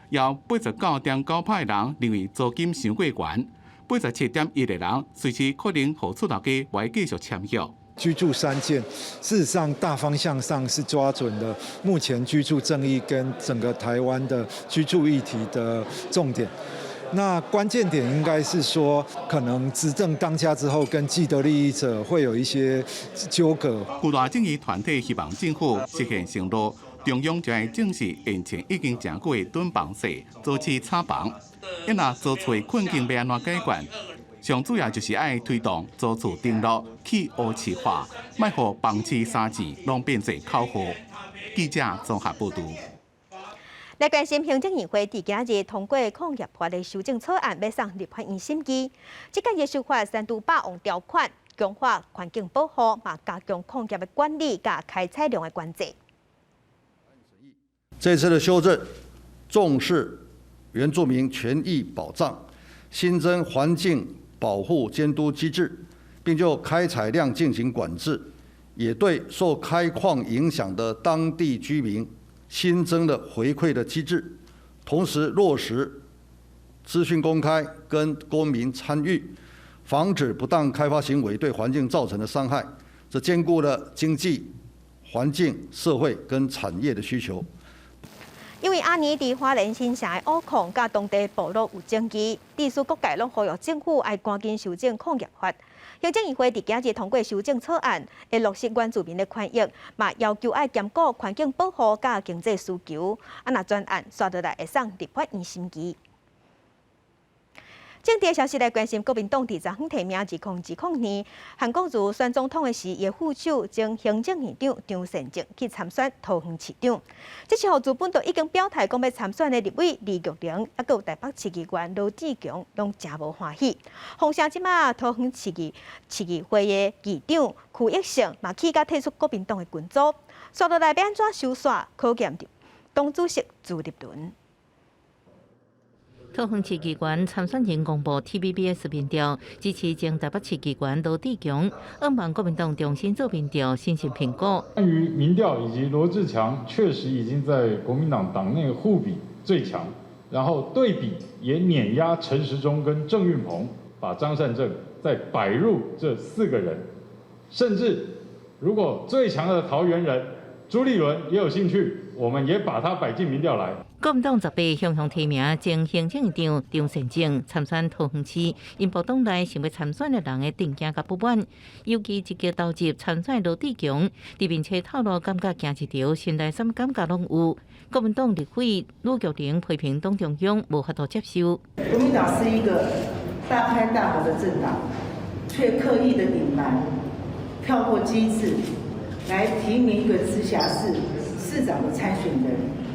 有89.9%的人認為租金傷過懸，87.1的人隨時可能予厝頭家袂繼續簽約。居住三件，事實上大方向上是抓準了目前居住正義跟整個台灣的居住議題的重點。那關鍵點應該是說，可能執政當家之後，跟既得利益者會有一些糾葛。舊大正義團體希望政府實現承諾，中央就愛正視延前已經誠久的囤房稅，早期拆房。一若租厝困境欲按怎解決？上主要就是愛推動租厝登錄去烏市化，莫予房市三字攏變做口號。記者綜合報導。來關心行政院會佇今日通過礦業法的修正草案，欲送立法院審議。這個也修法刪除霸王條款，強化環境保護，嘛加強礦業的管理佮開採量的管制。這次的修正重視原住民權益保障，新增環境保護監督機制，並就開採量進行管制，也對受開礦影響的當地居民新增了回饋的機制，同時落實資訊公開跟公民參與，防止不當開發行為對環境造成的傷害。這兼顧了經濟、環境、社會跟產業的需求。因為阿年佇花蓮新城的烏礦佮當地部落有爭議，地區各界攏呼籲政府愛趕緊修正礦業法。行政院會佇今日通過修正草案，會落實原住民的權益，嘛要求愛兼顧環境保護佮經濟需求。啊，若全案煞落來會送立法院審議。政治消息來關心，國民黨佇昨昏提名2020年韓國瑜選總統的時，伊副手前行政院長張善政去參選桃園市長。這是予原本就已經表態講欲參選的立委李玉玲，猶閣有台北市議員羅智強，攏誠無歡喜。況且這馬桃園市議市議會的議長區益勝嘛，去甲退出國民黨的群組，煞落來欲按怎收煞，考驗著黨主席朱立倫。桃園市議員參選人公布 TVBS 民調，支持前台北市議員羅智強，向望國民黨重新做民調，審慎評估。關於民調以及羅智強確實已經在國民黨黨內互比最強，然後對比也碾壓陳時中跟鄭運鵬，把張善政再擺入這四個人，甚至如果最強的桃園人朱立倫也有興趣，我們也把他擺進民調來。國民黨十八向向提名前行政院長張善政參選桃園市，引爆黨內想欲參選的人的定見佮不滿，尤其積極投入參選羅智強，佇面冊透露感覺行一條，心內啥物感覺攏有。國民黨立委呂玉玲批評黨中央無法度接受。國民黨是一個大開大合的政黨，卻刻意的隱瞞、跳過機制，來提名一個直轄市市長的參選人。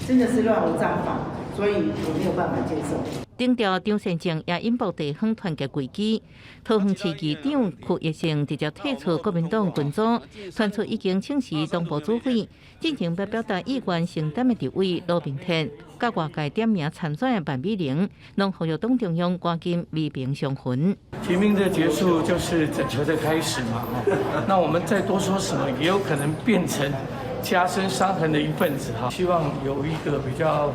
真的是亂無章法，所以我沒有辦法接受。頂調張善政也引爆地方團結危機。桃園市議長區益勝直接退出國民黨群組，傳出已經請辭黨部主委，進前欲表達意願承擔的立委羅明哲，佮外界點名參選的范美玲，攏呼籲黨中央趕緊弭平傷痕。提名的結束就是整合的開始嘛，那我們再多說什麼，也有可能變成加深傷痕的一份子哈，希望有一個比較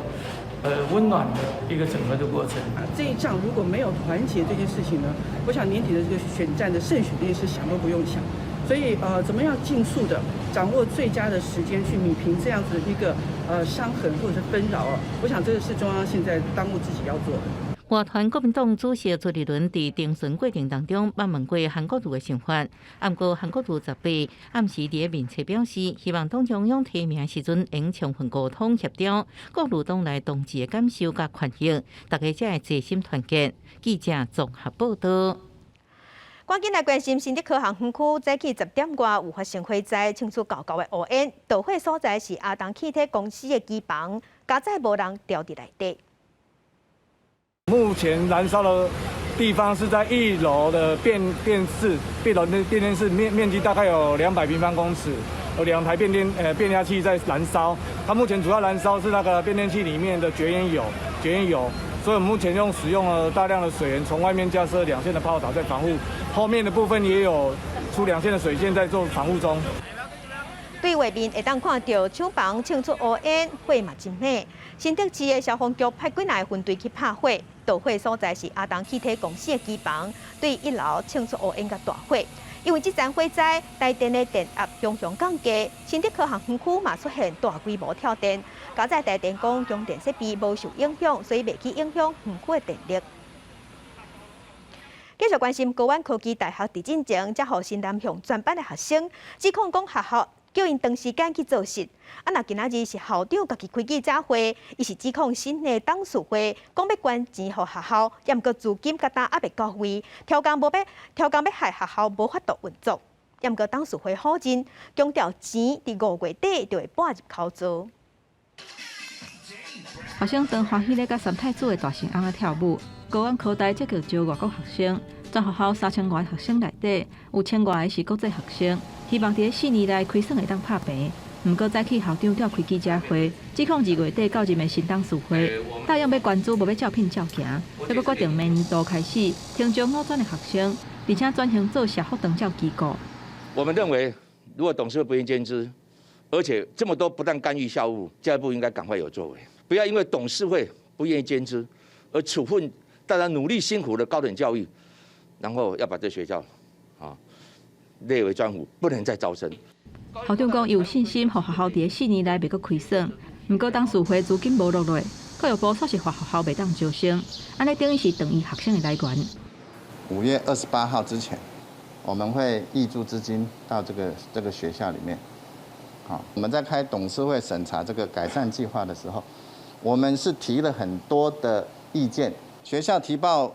溫暖的一個整合的過程。這一仗如果沒有團結這件事情呢，我想年底的這個選戰的勝選這件事想都不用想。所以怎麼樣盡速的掌握最佳的時間去弭平這樣子一個傷痕或者是紛擾啊，我想這個是中央現在當務之急要做的。外傳國民黨主席朱立倫佇徵詢過程當中，捌問過韓國瑜的想法。毋過韓國瑜18暗時佇面冊表示，希望黨中央提名時陣會充分溝通協調，顧慮黨內同志的感受佮權益，大家才會齊心團結。記者綜合報導。趕緊來關心新竹科學園區早起10點外有發生火災，衝出厚厚的烏煙，著火所在是亞東氣體公司的機房，佳哉無人牢佇內底。目前燃燒的地方是在一樓的變電室，一樓的變電室面積大概有200平方公尺，有兩台變壓器在燃燒。它目前主要燃燒是那個變電器裡面的絕緣油，絕緣油。所以我們目前使用了大量的水源，從外面架設兩線的炮塔在防護，後面的部分也有出兩線的水線在做防護中。對畫面會當看著廠房衝出烏煙，火嘛真猛。新竹市的消防局派幾若个分隊去拍火，導火所在是亞東氣體公司的機房，對一樓衝出烏煙佮大火。因為這場火災，台電的電壓雄雄降低，新竹科學園區嘛出現大規模跳電。佳哉台電講供電設備無受影響，所以袂去影響園區的電力。繼續關心高苑科技大學佇進前，才予新南向專班的學生指控講學校叫𪜶長時間去做穡。啊，若今仔日是校長家己開記者會，伊是指控新的董事會講欲捐錢予學校，抑毋過資金佮今猶未到位，刁工欲害學校無法度運作。抑毋過董事會否認，強調錢佇5月底就會撥入口座。學生當歡喜咧，佮三太子的大神翁仔跳舞。高苑科大積極招外國學生，全學校3000外學生內底，有1000外个是國際學生，希望佇4年內虧損會當拍平。毋過早起校長召開記者會，指控2月底到任的新董事會，答應欲捐資，無欲照聘照行，猶閣決定明年度開始停招五專的學生，而且轉型做社福長照機構。我們認為，如果董事會不願意捐資，而且這麼多不當干預校務，教育部應該趕快有作為，不要因為董事會不願意捐資而處分大家努力辛苦的高等教育，然後要把這學校列為專輔，不能再招生。校長講，伊有信心，予學校佇4年內袂閣虧損。毋過董事會資金無落來，教育部煞是罰學校袂當招生，按呢等於是斷伊學生的來源。5月28號之前，我們會挹注資金到這個學校裡面。好，我們在開董事會審查這個改善計劃的時候，我們是提了很多的意見。學校提報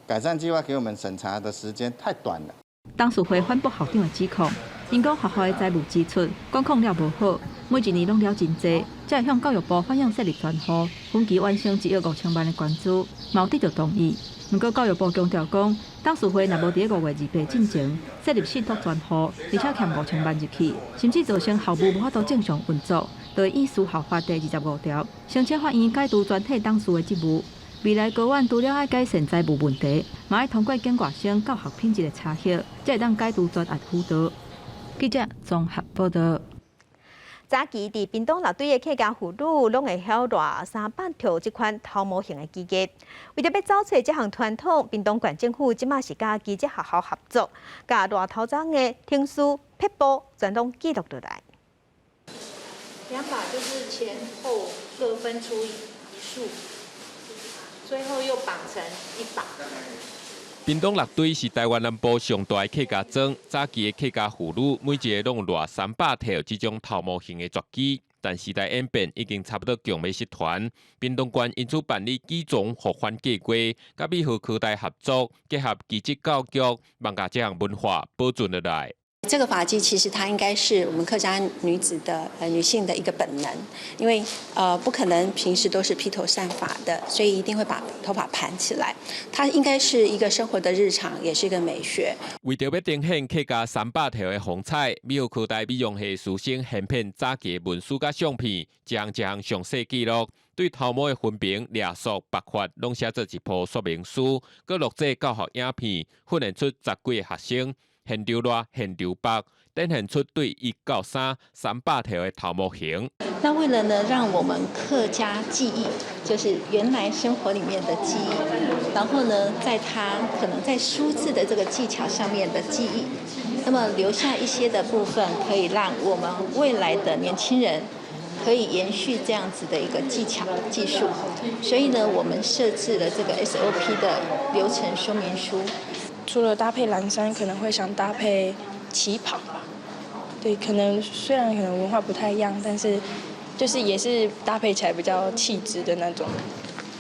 改善計劃給我們審查的時間太短了。董事會反駁校長的指控，𪜶講學校的財務支出管控了無好，每一年攏了真濟，才會向教育部反映設立專戶，分期完成1億5000萬的捐資，嘛有得著同意。毋過教育部強調講，董事會若無佇5月28進前設立信託專戶，而且欠五千萬入去，甚至造成校務無法度正常運作，就會依私校法第25條，申請法院解除全體董事的職務。未來高苑除了愛改善財務問題，嘛愛通過警外生教學品質的查核，才會當解除專案輔導。記者綜合報導。早期佇屏東六堆的客家婦女，攏會曉賴三板條這款頭毛型的技藝。為著欲走揣這項傳統，屏東縣政府這馬是佮技職學校合作，共賴頭鬃的程序、撇步全攏記錄落來。兩把就是前後各分出一束，最後又綁成一把。屏東六堆是台灣南部上大的客家莊，早期的客家婦女每一个攏有賴三百條這種頭毛型的絕技，但時代演變已經差不多強欲失傳。屏東縣因此辦理舉樁復返計劃，佮美和科大合作，結合技職教育，望共這項文化保存落來。這個髮髻其實它應該是我們客家女子的女性的一個本能，因為不可能平時都是披頭散髮的，所以一定會把頭髮盤起來。它應該是一個生活的日常，也是一個美學。為著欲呈現客家三百條的風采，美和科大美容系師生現編早期文書佮相片，一項一項詳細記錄，對頭毛的分爿、掠束、縛法，攏寫做一部說明書，閣錄製教學影片，訓練出10幾个學生。現場賴，現場縛，展現出對一到三三百條的頭毛型。那為了呢，讓我們客家記憶，就是原來生活裡面的記憶，然後呢，在它可能在梳子的這個技巧上面的記憶，那麼留下一些的部分，可以讓我們未來的年輕人可以延續這樣子的一個技巧技術。所以呢，我們設置了這個 SOP 的流程說明書。除了搭配藍衫，可能會想搭配旗袍吧。對，可能雖然可能文化不太一樣，但是就是也是搭配起來比較氣質的那種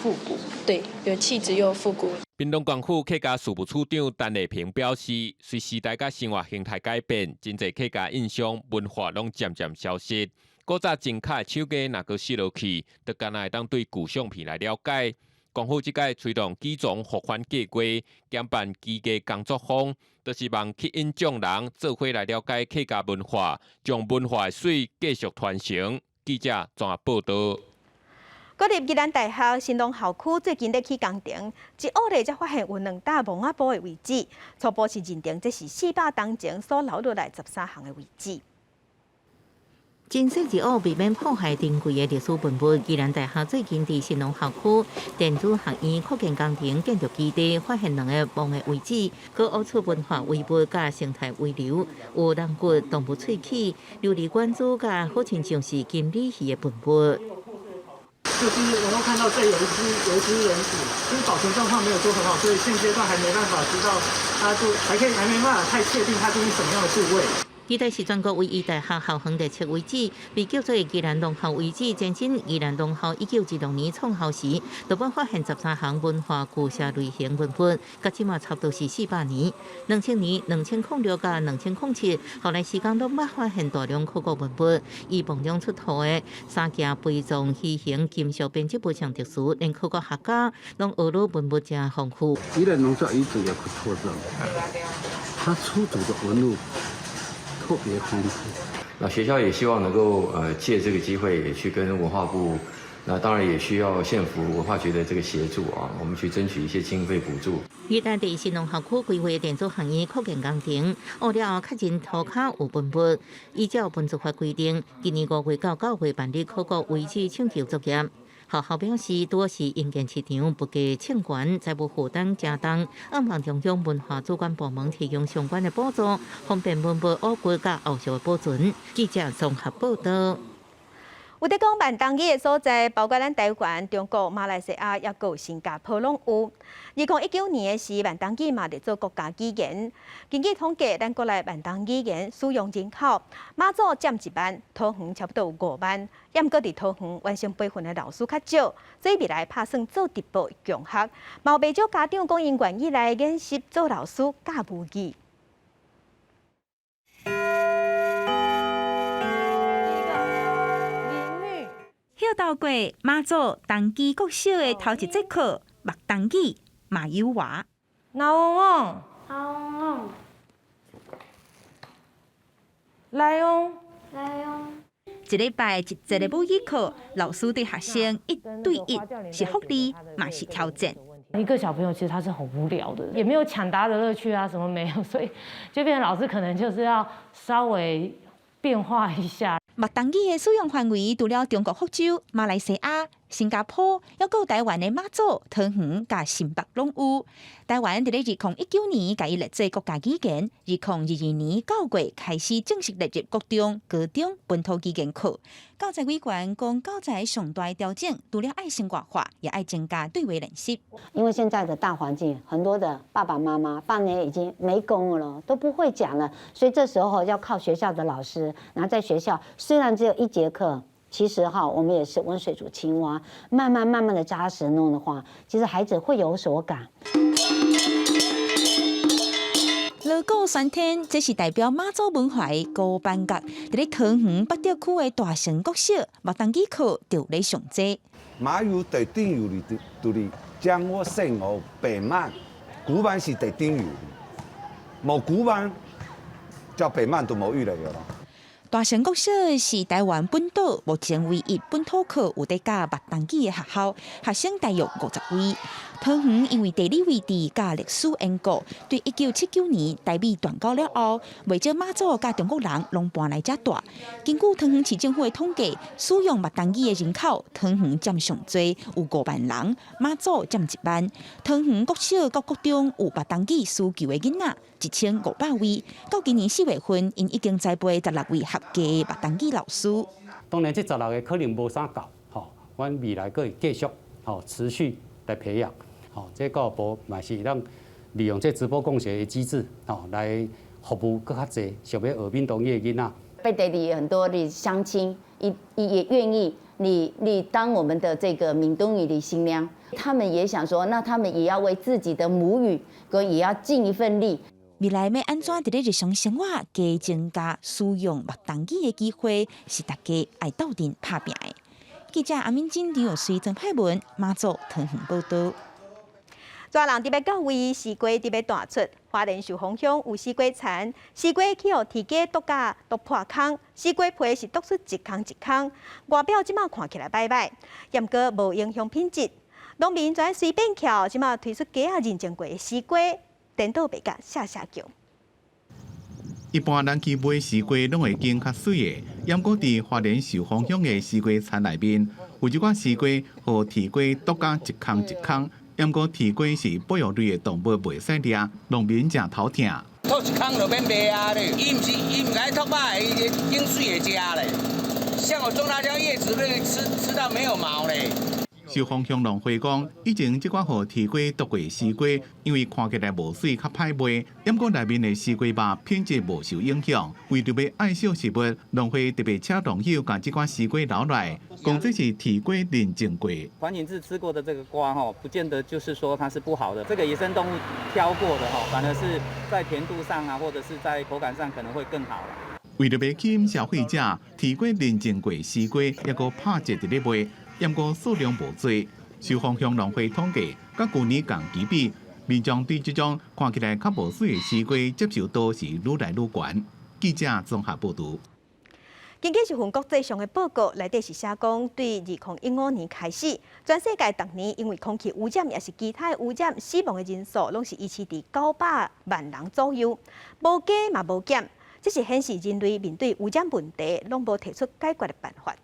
復古。對，有氣質又復古。屏東縣府客家事務處長陳麗萍表示，隨時代佮生活形態改變，真濟客家印象文化攏漸漸消失。古早精巧的手藝若閣失落去，就干焦會當對舊相片來了解。政府這擺推動舉樁復返計劃，兼辦技藝工作坊，就是望吸引眾人做伙來了解客家文化，將文化的媠繼續傳承。記者綜合報導。國立宜蘭大學新農校區最近咧起工程，一挖咧才發現有兩搭墓仔埔的遺址，初步是認定這是400冬前所留落來13項的遺址。真細一挖避免破壞珍貴的歷史文物。宜蘭大學最近佇新農校區電子學院擴建工程建築基地，發現兩个墓的遺址，閣挖出文化遺物佮生態遺留，有人骨、動物喙齒、琉璃管珠佮好親像是錦鯉魚的文物。就是能夠看到這有一隻人骨，就是保存狀況沒有做很好，所以現階段還沒辦法知道它就還可以還沒辦法太確定它究竟什麼樣的部位。這塊是全國唯一大學校園列冊遺址，被叫做宜蘭農校遺址。前身宜蘭農校1926年創校時，就本發現13項文化舊社類型文物，佮這馬差不多是400年。2000年、2006佮2007，後來時間攏捌發現大量考古文物。以墓中出土的三件陪葬魚形金屬編織物上特殊，連考古學家攏學了文物誠豐富。宜蘭農校遺址有個特徵，它出土的文物特別豐富。那學校也希望能夠借這個機會，也去跟文化部，那當然也需要縣府文化局的這個協助啊，我們去爭取一些經費補助。宜蘭佇新農校區規劃電子學院擴建工程，挖了後確認塗跤有文物，依照文資法規定，今年5月到9月辦理考古遺址搶救作業。學校表示，拄是營建市場物價衝懸，財務負擔加重，向望中央文化主管部門提供相關的補助，方便文物挖掘佮後續的保存。記者綜合報道。有咧講閩東語的所在，包括咱台灣、中國、馬來西亞，抑閣有新加坡攏有。2019年的時，閩東語嘛列做國家語言。根據統計，咱國內閩東語言使用人口，馬祖佔1萬，桃園差不多有5萬。毋過佇桃園完成培訓的老師較少，所以未來拍算做直播共學。嘛有袂少家長講，𪜶願意來研習做老師教母語。歇鬥過馬祖東基國小的頭一節課，閩東語馬友華。老翁，老翁，來翁，來翁。一禮拜一節的母語課，老師對學生一對一，是福利嘛是挑戰。一個小朋友其實他是很無聊的，也沒有搶答的樂趣啊，什麼沒有，所以就變成老師可能就是要稍微變化一下。閩東語的使用範圍，除了中國福州、馬來西亞、新加坡，抑閣有台灣的馬祖、桃園佮新北攏有。台灣佇咧2019年共伊列做國家語言，2022年9月開始正式列入國中、高中本土語言課。教材委員講，教材上大的調整，除了愛生活化，也愛增加對話練習。因為現在的大環境，很多的爸爸媽媽半年已經沒工了，都不會講了，所以這時候要靠學校的老師。然後在學校雖然只有一節課，其實哈，我們也是溫水煮青蛙，慢慢慢慢的扎實弄的話，其實孩子會有所感。鑼鼓喧天，這是代表媽祖文化的鼓班樂。佇咧桃園北投區的大成國小，閩東語課就咧上這。馬友最重要的就是掌握生活白鰻，古板是最重要的，無古板，這白鰻就無意義了。大成國小是台灣本島目前唯一本土課有佇教閩東語的學校，學生大約50位。桃園因為地理位置佮歷史緣故，對1979年台美斷交了後，袂少馬祖佮中國人攏搬來遮蹛。根據桃園市政府的統計，使用閩東語的人口，桃園佔上濟，有5萬人；馬祖佔1萬。桃園國小佮國中有閩東語需求的囡仔1500位。到今年4月份，𪜶已經栽培16位合格的閩東語老師。當然，這16個可能無啥夠，吼，阮未來閣會繼續，吼，持續來培養，吼，這教育部嘛是當利用這直播共學的機制，吼，來服務閣較濟想欲學閩東語的囡仔。背地裡很多的鄉親，伊也願意你當我們的這個閩東語的新娘，他們也想說，那他們也要為自己的母語，佮也要盡一份力。未來欲按怎佇咧日常生活加增加使用閩東語的機會，是大家愛鬥陣拍拚的。記者阿敏珍、張友水、曾派文、馬祖桃園報道。大人佇欲到位，時過佇欲大出，花蓮壽豐鄉有西瓜田，西瓜去予鐵瓜啄甲啄破空，西瓜皮是啄出一空一空，外表這馬看起來䆀䆀，毋過無影響品質。農民全隨便巧，這馬推出雞仔認證過的西瓜，顛倒賣甲嚇嚇叫。一般人去買西瓜，攏會揀較媠的。毋過佇花蓮壽豐鄉的西瓜田內面，有一寡西瓜予鐵瓜啄甲一空一空。毋過鐵瓜是哺乳類的動物，袂使掠，農民誠頭疼。啄一空就免賣啊咧，伊毋是伊毋愛啄肉，伊揀媠的食咧。像我種辣椒葉子，那個吃到沒有毛咧。壽豐鄉農會講，以前這款予鐵瓜啄過西瓜，因為看起來無媠，較歹賣。毋過內面的西瓜肉品質無受影響。為著欲愛惜食物，農會特別請農友共這款西瓜留來，講這是鐵瓜認證過。環境是吃過的這個瓜，吼，不見得就是說它是不好的。這個野生動物挑過的，吼，反而是在甜度上啊，或者是在口感上可能會更好。為著欲吸引消費者，鐵瓜認證過西瓜猶閣拍折佇咧賣。毋過數量無濟，壽豐鄉農會統計，佮舊年同期比，民眾對這種看起來較無媠的西瓜接受度是愈來愈懸。記者綜合報導。根據一份國際上的報告，內底是寫講，對2015年開始，全世界逐年因為空氣污染，抑是其他的污染，死亡的人數攏是維持佇900萬人左右，無加嘛無減，這是顯示人類面對污染問題，攏無提出解決的辦法。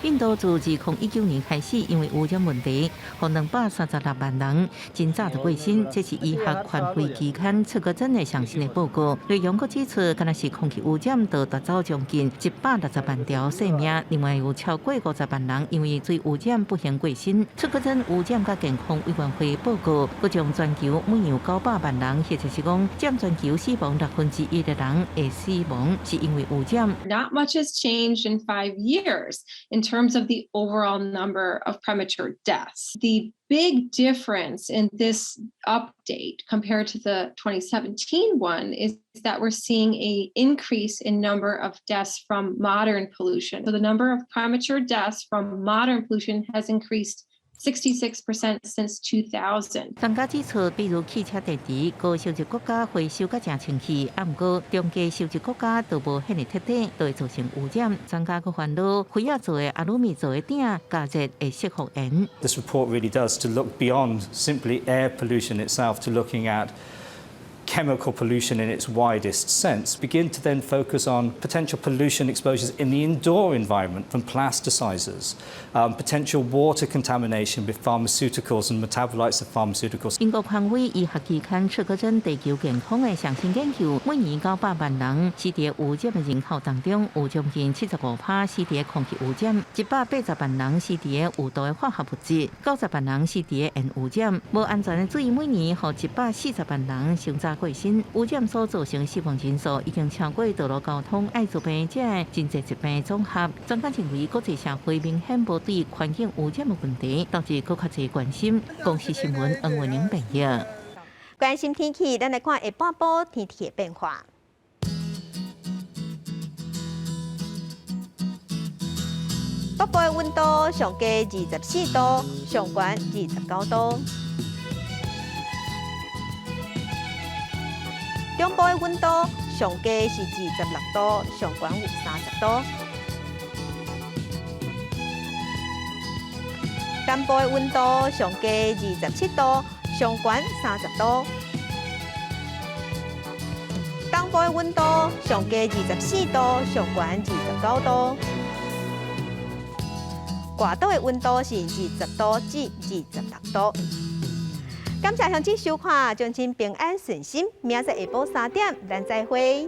印度自2019年開始，因為污染問題，予236萬人真早就過身。這是醫學權威期刊出個真的上新的報告。內容閣指出，敢若是空氣污染，就奪走將近160萬條性命。另外有超過50萬人因為水污染不幸過身。出個真污染佮健康委員會報告，閣將全球每年900萬人，或者是講佔全球死亡1/6的人會死亡，是因為污染。 Not much has changed in 5 years in terms of the overall number of premature deaths. The big difference in this update compared to the 2017 one is that we're seeing a increase in number of deaths from modern pollution. So the number of premature deaths from modern pollution has increased 66% since 2000. 專家指出，比如汽車電池，高收入國家回收較誠清氣，啊，毋過中低收入國家都無遐爾徹底，都會造成污染。專家閣煩惱，廢仔做的阿魯米做的鼎，加熱會釋放鹽。 This report really does to look beyond simply air pollution itself to looking at chemical pollution in its widest sense, begin to then focus on potential pollution exposures in the indoor environment from plasticizers, potential water contamination with pharmaceuticals and metabolites of pharmaceuticals. 英國權威醫學期刊出個真地球健康的上新研究，每年900萬人死佇污染的人口當中，有將近75%死佇空氣污染，180萬人死佇有毒的化學物質，90萬人死佇煙污染。無安全的水，每年予140萬人傷早過身。污染所造成的死亡人數已經超過道路交通、愛滋病這真濟疾病總和。專家認為，國際社會明顯無對環境污染的問題導致閣較濟關心。公視新聞黃文玲編譯。關心天氣，咱來看下半晡天氣的變化。北部的溫度上低24度，上懸29度。中部的溫度上低是26度，上懸有30度。南部的溫度上低27度，上懸30度。東部的溫度上低24度，上懸29度。外島的溫度是20度至26度。感謝鄉親收看，祝親平安順心。明仔載下晡3點，咱再會。